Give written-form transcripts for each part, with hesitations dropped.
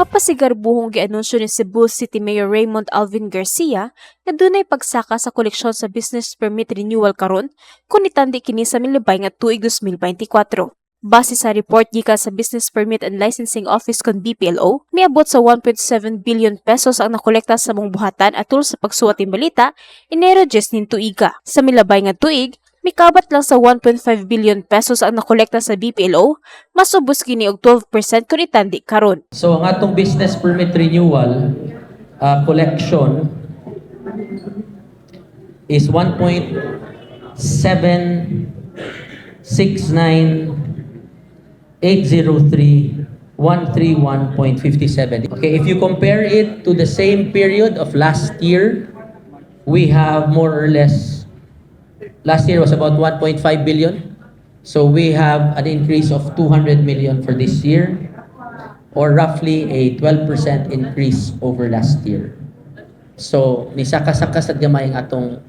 Mapasigarbuhong gianunsyo ni Cebu City Mayor Raymond Alvin Garcia nga dunay pagsaka sa koleksyon sa business permit renewal karon kung itandi kini sa milabay nga tuig 2024. Base sa report gikan sa Business Permit and Licensing Office kon BPLO, miabot sa ₱1.7 billion ang nakolekta sa mong buhatan atol sa pagsuwat ning balita, Enero 10 ning tuiga. Sa milabay nga tuig, mikabat lang sa ₱1.5 billion ang nakolekta sa BPLO, mas ubos kini og 12% kung itandi karon. So ang atong business permit renewal collection is 1.769 803 131.57. Okay, if you compare it to the same period of last year, we have more or less, last year was about 1.5 billion. So we have an increase of 200 million for this year, or roughly a 12% increase over last year. So, nisaka-saka sa gamay ang atong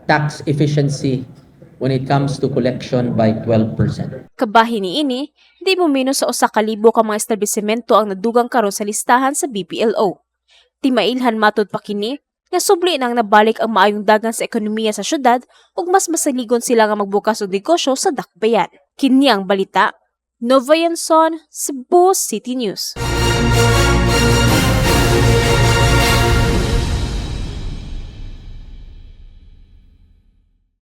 tax efficiency when it comes to collection by 12%. Kabahin niini, di mo menos sa 1,000 ka mga establishmento ang nadugang karon sa listahan sa BPLO. Timailhan matud pa kini nga subli nang nabalik ang maayong dagan sa ekonomiya sa syudad ug mas masaligon sila nga magbukas og negosyo sa dakbayan. Kini ang balita. Nova Yanson, Cebu City News.